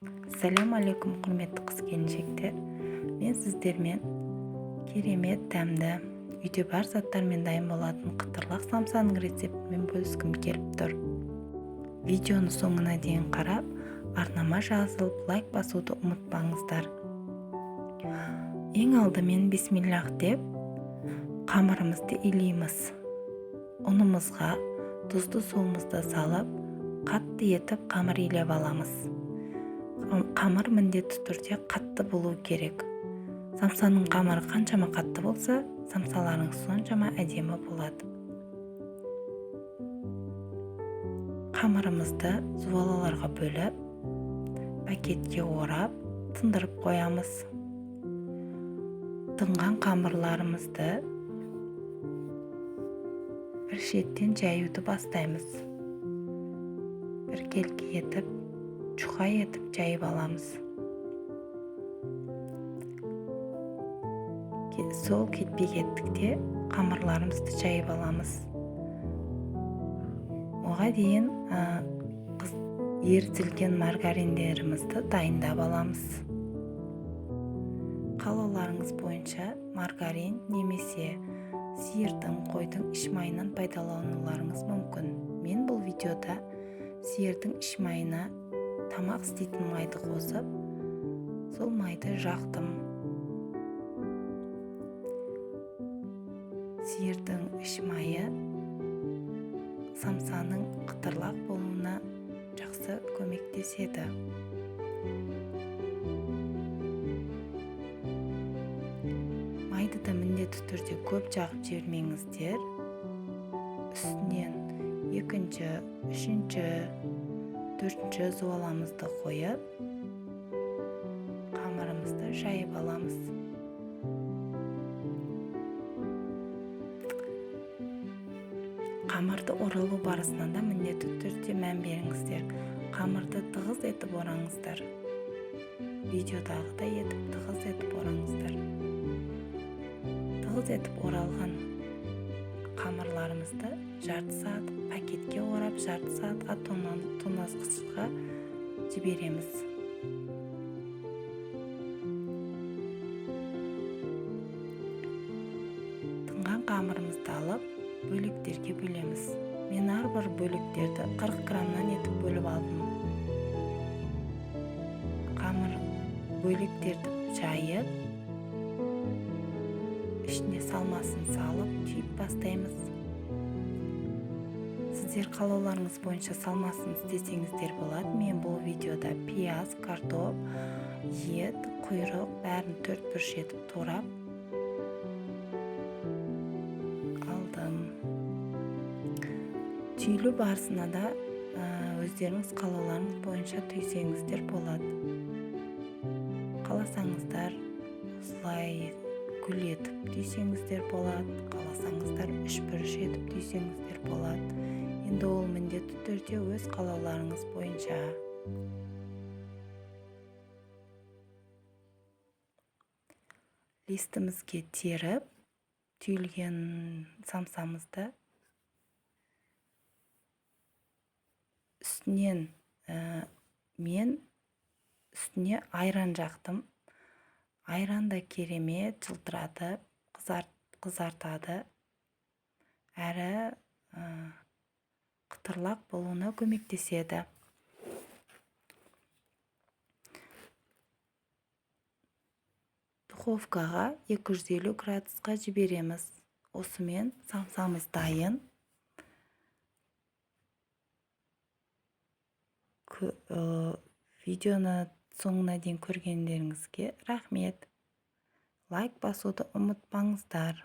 Сәлем алейкум, құрметті қыз-келіншектер. Мен сіздермен керемет дәмді, үйде бар заттармен дайын болатын қытырлақ самсаның рецептімен бөліскім келіп тұр. Видеоны соңына дейін қарап, арнама жазылып, лайк басуды ұмытпаңыздар. Ең алдымен бисмиллах деп қамырымызды илейміз. Ұнымызға тұзды суымызды салып, қатты етіп қамыр илеп аламыз. Қамыр міндетті түрде қатты болу керек. Самсаның қамыры қаншама қатты болса, самсаларыңыз соншама әдемі болады. Қамырымызды зуалаларға бөліп, пакетке орап, тындырып қоямыз. Тынған қамырларымызды бір шеттен жаюды бастаймыз. Біркелкі етіп, жұқа етіп жайып аламыз. Сол кетпе-кеттікте қамырларымызды жайып аламыз. Оға дейін ерітілген маргариндерімізді дайындап аламыз. Қалауларыңыз бойынша маргарин немесе сиырдың, қойдың іш майынан пайдалануларыңыз мүмкін. Мен бұл видеода сиырдың іш майына тамақ істейтін майды қосып, сол майды жақтым. Сиырдың іш майы самсаның қытырлақ болуына жақсы көмектеседі. Майды да міндетті түрде көп жағып жібермеңіздер. Үстінен екінші, үшінші, төртінші зуаламызды қойып, қамырымызды жайып аламыз. Қамырды оралу барысында да міндетті түрде мән беріңіздер. Қамырды тығыз етіп ораңыздар. Видеодағыдай етіп тығыз етіп ораңыздар. Тығыз етіп оралған қамырларымызды жарты сағат пакетке орап, жарты сағатқа тоңазытқышқа жібереміз. Тынған қамырымызды алып, бөліктерге бөлеміз. Мен әрбір бөліктерді 40 граммнан етіп бөліп алдым. Қамыр бөліктерді жайып, ішіне салмасын салып, түйіп бастаймыз. Сіздер қалауларыңыз бойынша салмасын істесеңіздер болады. Мен бұл видеода пияз, картоп, ет, құйрық бәрін төрт бұрыш етіп турап алдым. Түйілу барысында да өздеріңіз қалауларыңыз бойынша түйсеңіздер болады. Қаласаңыздар осылай гүл етіп түйсеңіздер болады, қаласаңыздар үш бұрыш етіп түйсеңіздер болады. Енді ол міндетті түрде өз қалауларыңыз бойынша. Листімізге теріп, түйілген самсамызды үстінен мен үстіне айран жақтым. Айран да керемет жылтыратып, қызартады. Әрі қытырлақ болуына көмектеседі. Духовкаға 250 градусқа жібереміз. Осымен самсамыз дайын. Видеоны соңына дейін көргендеріңізге рахмет. Лайк басуды ұмытпаңыздар.